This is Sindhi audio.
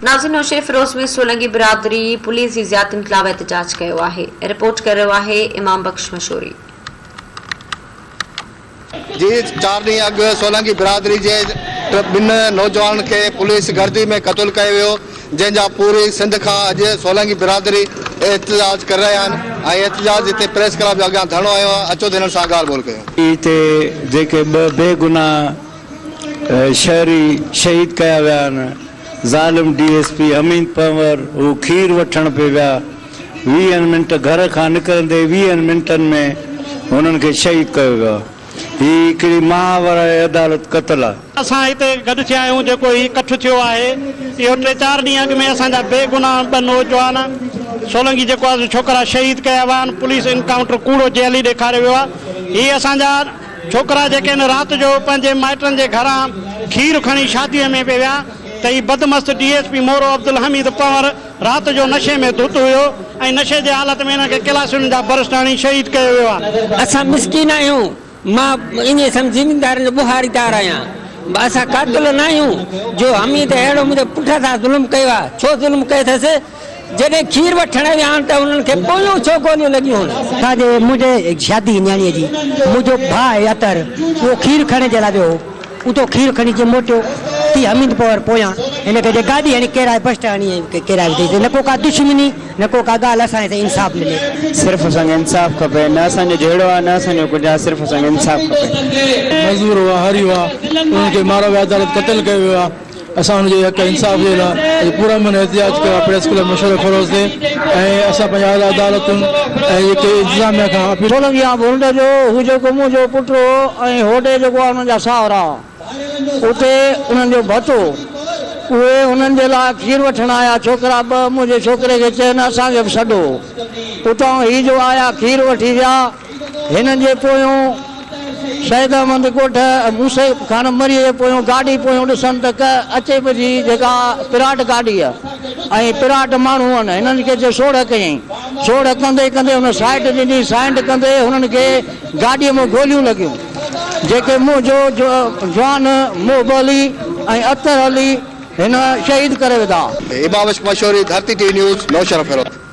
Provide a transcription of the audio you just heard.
ناظرين نوشهري فيروز ۾ سولنگي برادري پوليس جي زيادتين خلاف احتجاج ڪيو آهي رپورٽ ڪري رهيو آهي امام بخش مشوري. جي چار ڏينهن اڳ سولنگي برادري جي ٻن نوجوانن کي پوليس گردي ۾ قتل ڪيو ويو جنهن جا پوري سنڌ کان اڄ سولنگي برادري احتجاج ڪري رهيا آهن ۽ احتجاج هتي پريس ڪلب جي اڳيان ڌرڻو هنيو آهي اچو ته هنن سان ڳالهه ٻولهه ڪيون. هتي جيڪي ٻه بيگناهه شهري شهيد ڪيا ويا آهن، ظالم D S P Hamid Panhwar هو کير وٺڻ پئي ويا، ويهن منٽ گهر کان نڪرندي ويهن منٽن ۾ هنن کي شهيد ڪيو ويو آهي، هي هڪڙي ماهواري عدالت قتل آهي. اسان هتي گڏ ٿيا آهيون جيڪو هي ڪٺ ٿيو آهي اهو ٽي چار ڏينهن اڳ ۾ اسان جا بي گناهه ٻه نوجوان سولنگي جيڪو آهي سو ڇوڪرا شهيد ڪيا ويا آهن پوليس انڪائونٽر ڪوڙو جعلي ڏيکاريو ويو آهي هي اسان جا ڇوڪرا جيڪي ان رات جو پنهنجي مائٽن جي گهران کير کڻي شاديء ۾ پئي ويا ته هي بدمست D S P Moro Abdul Hameed Panhwar رات جو نشي ۾ ڌت هيو ۽ نشي جي حالت ۾ هنن کي ڪلاسين جا برسٽ هڻي شهيد ڪيو ويو آهي. اسان مسڪين آهيون، مان ائين سمجهه زميندارن جو ٻهاريدار آهيان، اسان قاتل ناهيون جو حميد اهڙو منهنجي پٽ سان ظلم ڪيو آهي، ڇو ظلم ڪيو اٿس؟ جڏهن کير وٺڻ ويا آهن ته انهن کي پويون ڇو گوليون لڳيون هن؟ اسان جي منهنجي شادي هئي نياڻيء جي، منهنجو ڀاء آهي اطهر، اهو کير کڻڻ جي لاء ويو هو، اتو کير کڻي جيئن موٽيو تيئن حميد پوهر پويان هن کي جي گاڏي هڻي ڪيرائي بسٽ هڻي ۽ ڪيرائي وڌئي، نه ڪو ڪا دشمني نه ڪو ڪا ڳالهه اسان کي سائين انصاف ملي. صرف اسان کي انصاف کپي نه اسان جو جهيڙو آهي نه اسان جو ڪجهه آهي صرف اسان کي انصاف کپي. مزدور هئا هاري هئا انهن کي ماروي عدالت قتل ڪيو ويو آهي. اسان ان جي حق انصاف جي لاء اڄ پرامن احتجاج ڪيو آهي پريس ڪلب مشهور فيروز تي ۽ اسان پنهنجي اعليٰ عدالتن ۽ جيڪي انتظاميا کان اپيل سولنگي آن ڀرنڊ جو هو جيڪو منهنجو پٽ هو ۽ هوڏي جيڪو آهي انهن جا ساهرا اتي انهن جو ڀت هو. اهي انهن جي لاء کير وٺڻ آيا. ڇوڪرا ٻه منهنجي ڇوڪري کي چين اسان کي به سڏ هو. اتان هي جو آيا کير وٺي ويا. هنن جي پويون سيد احمد ڳوٺ موسي خان مريء جي پويون گاڏي پويون ڏسن ته ڪه اچي پئي ٿي جيڪا پراٽ گاڏي ۽ پراٽ ماڻهو هن هنن کي چي سوڙهه ڪيائين سوڙهه ڪندي ڪندي هن سائيڊ ڏني سائينڊ ڪندي هنن کي گاڏيء مان گوليون لڳيون جيڪي منهنجو جوان محب علي ۽ اطهر علي هن شهيد ڪري وڌا. امام عشق مشوري، ڌرتي ٽي وي نيوز، نوشهروفيروز.